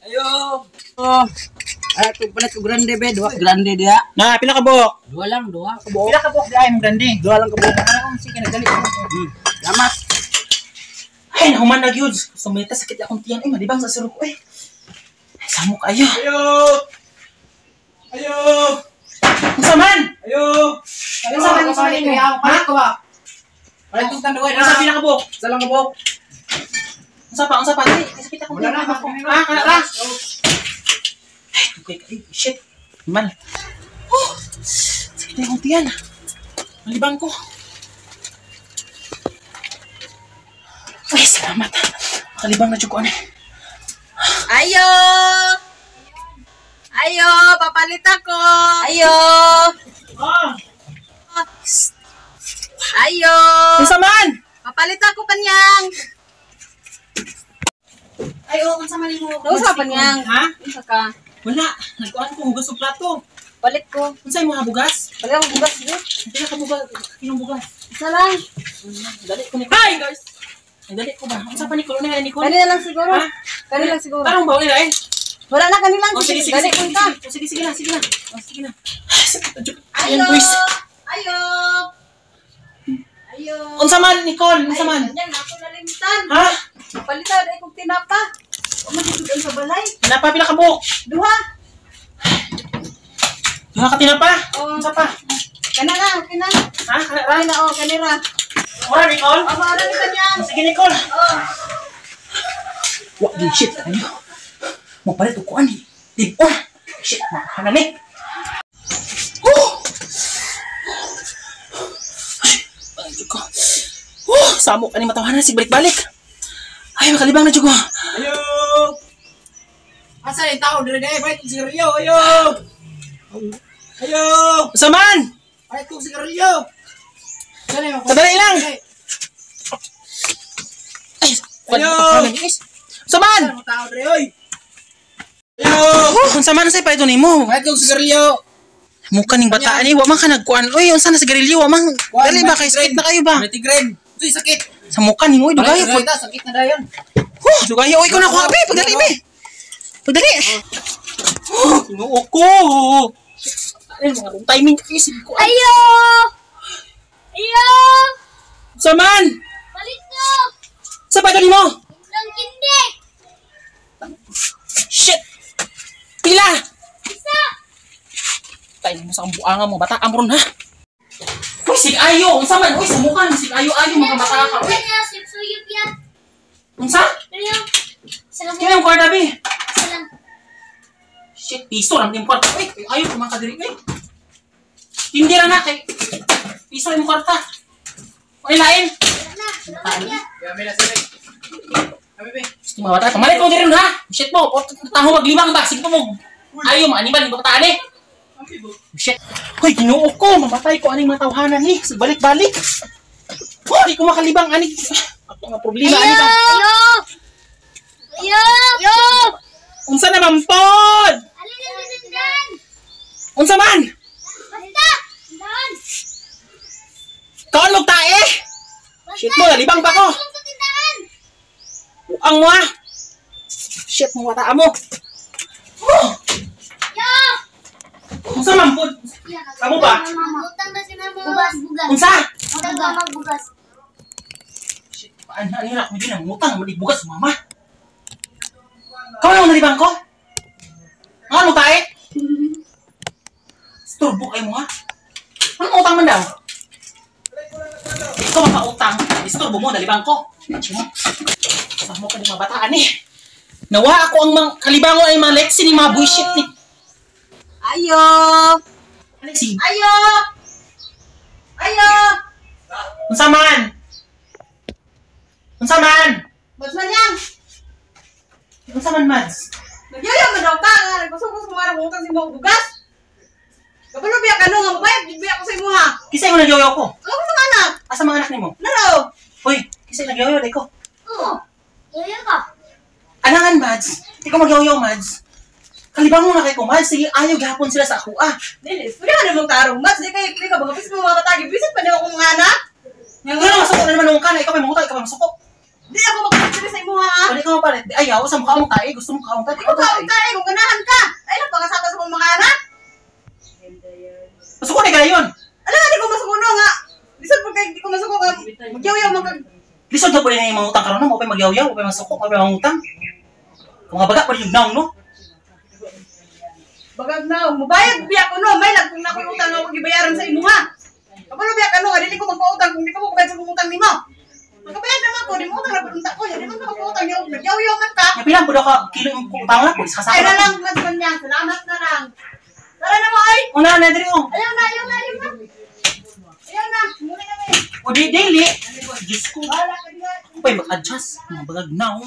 Ayo. Oh. Ay, kung palit ko grande be, duha grande diha. Na, pila ka buok? Duha lang, duha ka buok. Pila ka buok di ay grande? Duha lang ka buok. Ano, sige, nagdali ko. Salamat. Ay, nahuman na gyud. Sumita sakit akong tiyan. Ay, malibang sa suro ko. Ay, ay samo kayo. Ayo! Ayo! Unsa man? Ayo! Unsa man unsa man nimo? Palit ko ba? Palit kong tanduay na. Unsa pila ka buok? Isa lang ka buok. Unsa pa? Unsa pa? Dali, kay sakit akong Wala tiyan. na. Ah, kana ra. Ay, dugay ka. Ay, shit. Man. Oh, sakit na akong tiyan. Malibang ko. Ay, salamat. Makalibang na jud ko ani. Ayo! Ayo, papalit ako. Ayo! Ah! Ayo! Unsa man? Papalit ako kanyang. Ay, oo, unsa man nimo? Nausa pa niyang. Ha? Unsa ka? Wala. Nagkuan ko hugas og plato. Palit ko. Unsa imong bugas? Palit ako bugas gyud. Pila ka bugas? Kinong bugas? Isa lang. Dali ko ni. Hi guys. Ay, dali ko ba? Unsa pa ni Nicole? Ano ni Nicole? Kani na lang siguro. Ha? Kani lang siguro. Tarong ba nila eh? Wala na kani lang. Oh, sige, sige, Dali sige, ko ta. sige, sige, sige na, sige na. Oh, sige na. Ay, sakit na jud. Ayo! Ayan, boys. Ayo! Ayo! Unsa man Nicole? Unsa man? Ay, kanyang ako nalimtan. Ha? Palitan ay kong tinapa. O man sa balay. Tinapa pila ka buok? Duha. Duha ka tinapa? Oo. Unsa pa? Kana na, okay na. Ha? Kana ra? Okay na, oh, kanira. Ora Nicole? O, maara ni kanyang. Sige Nicole. Oh. Wa gi shit kayo. Mo palit og kuan ni. Tib-on. Shit, makahana ni. Oh! Ay, ay, jud ko. Oh, samok ani matawanan sig balik-balik. Ay, makalibang na jud ko. Ayo! Asa yung tao? Dire dire, palit kong sigarilyo. Ayo! Ayo! Unsa man? Palit kong sigarilyo. Saan yung Sadali lang. Ay, kuan Ayo! matawanan ni guys. Unsa man? Saan yung tao dire, oy? Ayo! Oh, unsa man say paito nimo? Palit kong sigarilyo. Muka ning bata ani wa man ka nagkuan. Oy, unsa na sigarilyo wa man. Kuan, Dali ba kay sakit na kayo ba? Mighty Green. Ito'y sakit. Sa muka nimo oy dugay Palit po. ko sakit na dayon. Oh, dugay oy ko na kuha be, pagdali be. Pagdali. Oh, Ginoo ko. Ay, mga wrong timing isip ko. Ay, Ayo! Ayo! unsa man? Balik ko! Sa pa mo? Lang kindi! Shit. Pila. Isa! Tayo mo sa buanga mo bata amron ha. Uy, sig ayo, unsa man? Uy, sa mukha sig ayo ayo mga bata ka. Uy, Kanya, suyop ya! unsa? Pero, isa lang. Kini ang kwarta be? Isa lang. Shit, piso lang yung kwarta. Uy, ayo ko man ka diri. Uy. Hindi ra na kay piso yung kwarta. Uy, lain. Wala na. Salamat ya! Kami na sila. Kami be. Gusto mga bata, pamalit ko diri ha. Shit mo, taho maglibang ba? Sige pa mo. Ayo, maanimal yung bataan eh. Shit. Hoy, Ginoo ko, mamatay ko aning matawhanan ni. Balik-balik. Hoy, di ko makalibang ani. Ako nga problema ani ba? Ayo! Ayo! Ayo! Unsa na man pod? Alin na sindan! Unsa man? Basta! Sindan! Kaon mo tae? Shit mo, nalibang pa ko. Sa tindahan! Ang mo ah. Shit mo wata mo. Oh, Yo! unsa man pod? Kamu ba? Utang na si mama. Bugas, bugas. Unsa? Utang na magbugas. Shit, paan na nila ako din ang utang, mali bugas mama. Kaon na mo nalibang ko? Ano tae? Istorbo kayo mo ha? Anong utang man daw? Ikaw makautang, istorbo mo, nalibang ko. Sama ka ng mga bataan eh. Nawa ako ang mga kalibangon ay mga leksi ni mga bullshit ni. Ayo! Lexi, Ayo! Ayo! unsa man? Unsa man? Ba't man yang? Unsa man, Mads? Nagyayo man daw ka nga nagkusog ko nga utang sa imong bugas. Kabalo biya ka no nga mabayad gid biya ko sa imuha. Kisay mo nagyoyo ko. Ako mga anak. Asa mga anak nimo? Naro. Hoy, kisay nagyoyo dai ko. Oo. Yoyo ka. Alangan, Mads. Di ko magyoyo, Mads. Kalibang mo na kay ko, Mads. Sige, ayaw gihapon sila sa ako, ah. Dili, pwede ka namang tarong mas di kay di ka mga bis mo mga batagi bisit pa niyo akong mga anak. Nga na masuko na naman nung ka na ikaw may mangutang, ikaw may masuko. Di ako magpalit diri sa imuha ha. Balik ka mapalit. Ayaw, sa mukha mo tae. Gusto mo kaong tae. Di ko kaon tae kung ganahan ka. Ay lang pangasaba sa mong mga anak. Masuko na gayon. Alam nga di ko masuko nga. Lisod pag kay di ko masuko nga magyaw-yaw man kag Lisod na po rin yung mga utang karon no, mao pa magyaw-yaw, mao pa masuko, mao pa mangutang. Kung nga baga pa rin yung naong, no? bagag na mubayad biya ko no, may lag kung nakoy utang nga ako gibayaran sa imuha. Kabalo biya ka no, nga dili ko magpautang kung di ka mo bayad sa mong utang nimo. Magkabayad naman ko, di mo utang na punta ko, di man ka magpautang yo, nagyaw-yaw man ka. Nga pila po daw ka kilo yung utang na po, isa Ay kasama. na lang, husband niya. Salamat na lang. Tara na mo, ay! Una na diri oh. Ayaw na, ayaw na, ayaw na. Ayaw na, muna kami. O di dili. Diyos ko. Bahala ka diha. Ako pa'y mag-adjust. Mga bagag naong.